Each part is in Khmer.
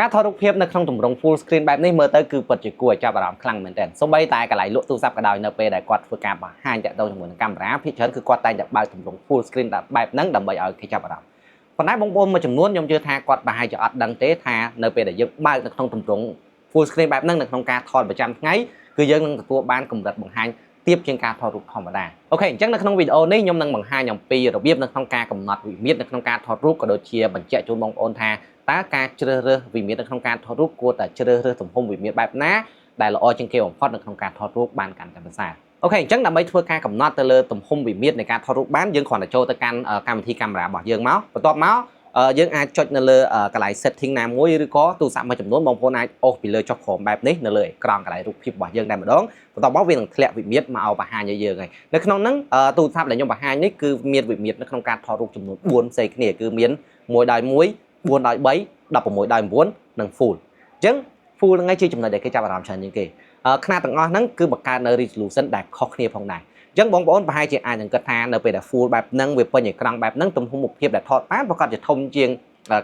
ការថតរូបភាពនៅក្នុងទម្រង់ full screen បែបនេះមើលទៅគឺពិតជាគួរឲ្យចាប់អារម្មណ៍ខ្លាំងមែនទែនសូម្បីតែកន្លែងលក់ទូរស័ព្ទក៏ដោយនៅពេលដែលគាត់ធ្វើការបង្ហាញតាក់ទងជាមួយនឹងកាមេរ៉ាភាគច្រើនគឺគាត់តែងតែបើកទម្រង់ full screen បែបហ្នឹងដើម្បីឲ្យគេចាប់អារម្មណ៍ប៉ុន្តែបងប្អូនមួយចំនួនខ្ញុំជឿថាគាត់ប្រហែលជាអត់ដឹងទេថានៅពេលដែលយើងបើកនៅក្នុងទម្រង់ full screen បែបហ្នឹងនៅក្នុងការថតប្រចាំថ្ងៃគឺយើងនឹងទទួលបានកម្រិតបង្ហាញទាបជាងការថតរូបធម្មតាOK អញ្ចឹងនៅក្នុងវីដេអូនេះខ្ញុំនឹងបង្ហាញអំពីរបៀបនៅក្នុងការកំណត់វិមាត្រនៅក្នុងការថតរូបក៏ដូចជាបញ្ជាក់ជូនបងប្អូនថាតើការជ្រើសរើសវិមាត្រនៅក្នុងការថតរូបគួរតែជ្រើសរើសទំហំវិមាត្របែបណាដែលល្អជាងគេបំផុតនៅក្នុងការថតរូបបានកាន់តែប្រសើរ OK អញ្ចឹងដើម្បីធ្វើការកំណត់ទៅលើទំហំវិមាត្រនៃការថតរូបបានយើងគ្រាន់តែចូលទៅកាន់កម្មវិធីកាមេរ៉ារបស់យើងមកបន្ទាប់មកយើងអាចចុចនៅលើកន្លែង setting ណាមួយឬក៏ទូរស័ព្ទមួយចំនួនបងប្អូនអាចអូសពីលើចុះក្រោមបែបនេះនៅលើអេក្រង់កន្លែងរូបភាពរបស់យើងតែម្ដងបន្ទាប់មកវានឹងធ្លាក់វិមាត្រមកឲ្យបង្ហាញឲ្យយើងហើយនៅក្នុងហ្នឹងទូរស័ព្ទដែលខ្ញុំបង្ហាញនេះគឺមានវិមាត្រនៅក្នុងការថតរូបចំនួន4ផ្សេងគ្នាគឺមាន1ដោយ1 4ដោយ3 16ដោយ9និង full អញ្ចឹង full ហ្នឹងឯងជាចំណុចដែលគេចាប់អារម្មណ៍ច្រើនជាងគេខ្នាតទាំងអស់ហ្នឹងគឺបង្កើតនៅ resolution ដែលខុសគ្នាផងដែរអញ្ចឹងបងប្អូនប្រហែលជាអាចនឹងគិតថានៅពេលដែល full បែបហ្នឹងវាពេញអេក្រង់បែបហ្នឹងទំហំរូបភាពដែលថតបានប្រកាសជាធំជាង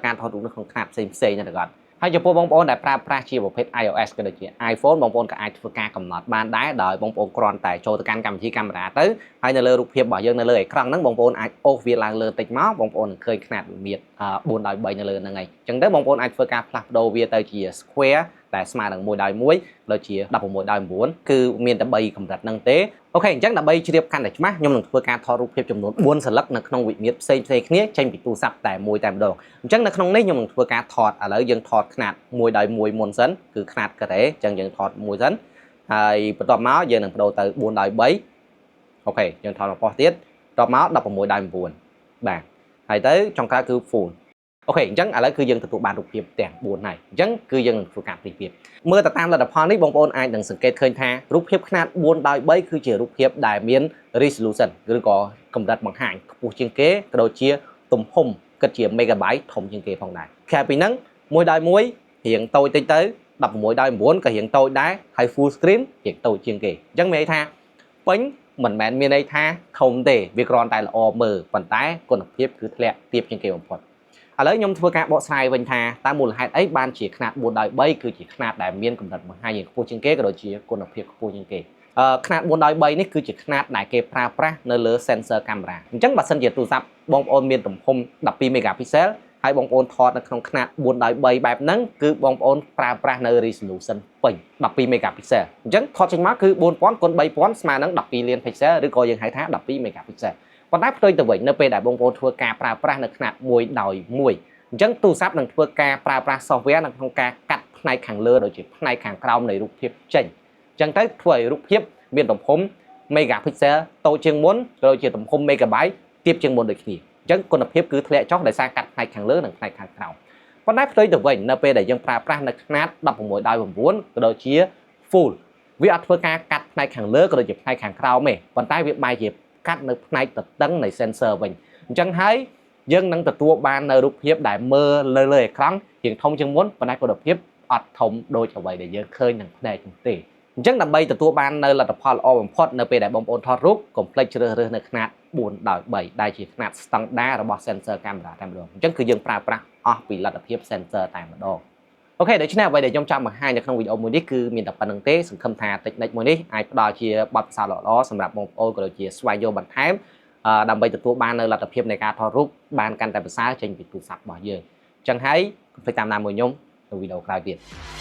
ការថតរូបនៅក្នុងខ្នាតផ្សេងផ្សេងណាស់គាត់ហើយចំពោះបងប្អូនដែលប្រើប្រាស់ជាប្រភេទ iOS ក៏ដូចជា iPhone បងប្អូនក៏អាចធ្វើការកំណត់បានដែរដោយបងប្អូនគ្រាន់តែចូលទៅកាន់កម្មវិធីកាមេរ៉ាទៅហើយនៅលើរូបភាពរបស់យើងនៅលើអេក្រង់ហ្នឹងបងប្អូនអាចអូសវាឡើងលើតិចមកបងប្អូននឹងឃើញខ្នាតវិមាត្រ4ដោយ3នៅលើហ្នឹងហើយអញ្ចឹងទៅបងប្អូនអាចធ្វើការផ្លាស់ប្ដូរវាទៅជា square ដែលស្មើនឹង1ដោយ1ដូចជា16ដោយ9គឺមានតែ3កម្រិតហ្នឹងទេOK អញ្ចឹងដើម្បីជ្រាបកាន់តែច្បាស់ខ្ញុំនឹងធ្វើការថតរូបភាពចំនួន4សន្លឹកនៅក្នុងវិមាត្រផ្សេងផ្សេងគ្នាចេញពីទូរស័ព្ទតែមួយតែម្ដងអញ្ចឹងនៅក្នុងនេះខ្ញុំនឹងធ្វើការថតឥឡូវយើងថតខ្នាត1ដោយ1មុនសិនគឺខ្នាតការ៉េអញ្ចឹងយើងថតមួយសិនហើយបន្ទាប់មកយើងនឹងប្ដូរទៅ4ដោយ3OK យើងថតមកប៉ុស្តិ៍ទៀតបន្ទាប់មក16ដោយ9បាទហើយទៅចុងក្រោយគឺ full OK អញ្ចឹងឥឡូវគឺយើងទទួលបានរូបភាពទាំង4ហើយអញ្ចឹងគឺយើងនឹងធ្វើការប្រៀបធៀបមើលទៅតាមលទ្ធផលនេះបងប្អូនអាចនឹងសង្កេតឃើញថារូបភាពខ្នាត4ដោយ3គឺជារូបភាពដែលមាន resolution ឬក៏កម្រិតបង្ហាញខ្ពស់ជាងគេក៏ដូចជាទំហំគិតជា megabyte ធំជាងគេផងដែរក្រៅពីហ្នឹង1ដោយ1រៀងតូចតិចទៅ16ដោយ9ក៏រៀងតូចដែរហើយ full screen រៀងតូចជាងគេអញ្ចឹងមានន័យថាពេញមិនមែនមានន័យថាធំទេវាគ្រាន់តែល្អមើលប៉ុន្តែគុណភាពគឺធ្លាក់ទាបជាងគេបំផុតឥឡូវខ្ញុំធ្វើការបកស្រាយវិញថាតើមូលហេតុអីបានជាខ្នាត4ដោយ3គឺជាខ្នាតដែលមានកម្រិតបង្ហាញយ៉ាងខ្ពស់ជាងគេក៏ដូចជាគុណភាពខ្ពស់ជាងគេអឺខ្នាត4ដោយ3នេះគឺជាខ្នាតដែលគេប្រើប្រាស់នៅលើ sensor កាមេរ៉ាអញ្ចឹងបើសិនជាទូរស័ព្ទបងប្អូនមានទំហំ12 megapixel ហើយបងប្អូនថតនៅក្នុងខ្នាត4ដោយ3បែបហ្នឹងគឺបងប្អូនប្រើប្រាស់នៅ resolution ពេញ12 megapixel អញ្ចឹងថតចេញមកគឺ4000គុណ3000ស្មើនឹង12លាន pixel ឬក៏យើងហៅថា12 megapixel ប៉ុន្តែផ្ទុយទៅវិញនៅពេលដែលបងប្អូនធ្វើការប្រើប្រាស់នៅខ្នាត1ដោយ1អញ្ចឹងទូរស័ព្ទនឹងធ្វើការប្រើប្រាស់ software នៅក្នុងការកាត់ផ្នែកខាងលើដូចជាផ្នែកខាងក្រោមនៃរូបភាពចេញអញ្ចឹងទៅធ្វើឲ្យរូបភាពមានទំហំ megapixel តូចជាងមុនក៏ដូចជាទំហំ megabyte ទាបជាងមុនដូចគ្នាអញ្ចឹងគុណភាពគឺធ្លាក់ចុះដោយសារកាត់ផ្នែកខាងលើនិងផ្នែកខាងក្រោមប៉ុន្តែផ្ទុយទៅវិញនៅពេលដែលយើងប្រើប្រាស់នៅខ្នាត16ដោយ9ក៏ដូចជា full វាអត់ធ្វើការកាត់ផ្នែកខាងលើក៏ដូចជាផ្នែកខាងក្រោមទេប៉ុន្តែវាបែរជាកាត់នៅផ្នែកទទឹងនៃ sensor វិញអញ្ចឹងហើយយើងនឹងទទួលបាននៅរូបភាពដែលមើលលើលើអេក្រង់រៀងធំជាងមុនប៉ុន្តែគុណភាពអត់ធំដូចអ្វីដែលយើងឃើញនឹងភ្នែកនោះទេអញ្ចឹងដើម្បីទទួលបាននៅលទ្ធផលល្អបំផុតនៅពេលដែលបងប្អូនថតរូបកុំភ្លេចជ្រើសរើសនៅខ្នាត4ដោយ3ដែលជាខ្នាតស្តង់ដាររបស់ sensor កាមេរ៉ាតែម្ដងអញ្ចឹងគឺយើងប្រើប្រាស់អស់ពីលទ្ធភាព sensor តែម្ដង OK ដូច្នេះអ្វីដែលខ្ញុំចង់បង្ហាញនៅក្នុងវីដេអូមួយនេះគឺមានតែប៉ុណ្ណឹងទេសង្ឃឹមថា technique មួយនេះអាចផ្ដល់ជាបទពិសោធន៍ល្អៗសម្រាប់បងប្អូនក៏ដូចជាស្វែងយល់បន្ថែមដើម្បីទទួលបាននៅលទ្ធភាពនៃការថតរូបបានកាន់តែប្រសើរចេញពីទូរស័ព្ទរបស់យើងអញ្ចឹងហើយកុំភ្លេចតាមដានមួយខ្ញុំនៅវីដេអូក្រោយទៀត។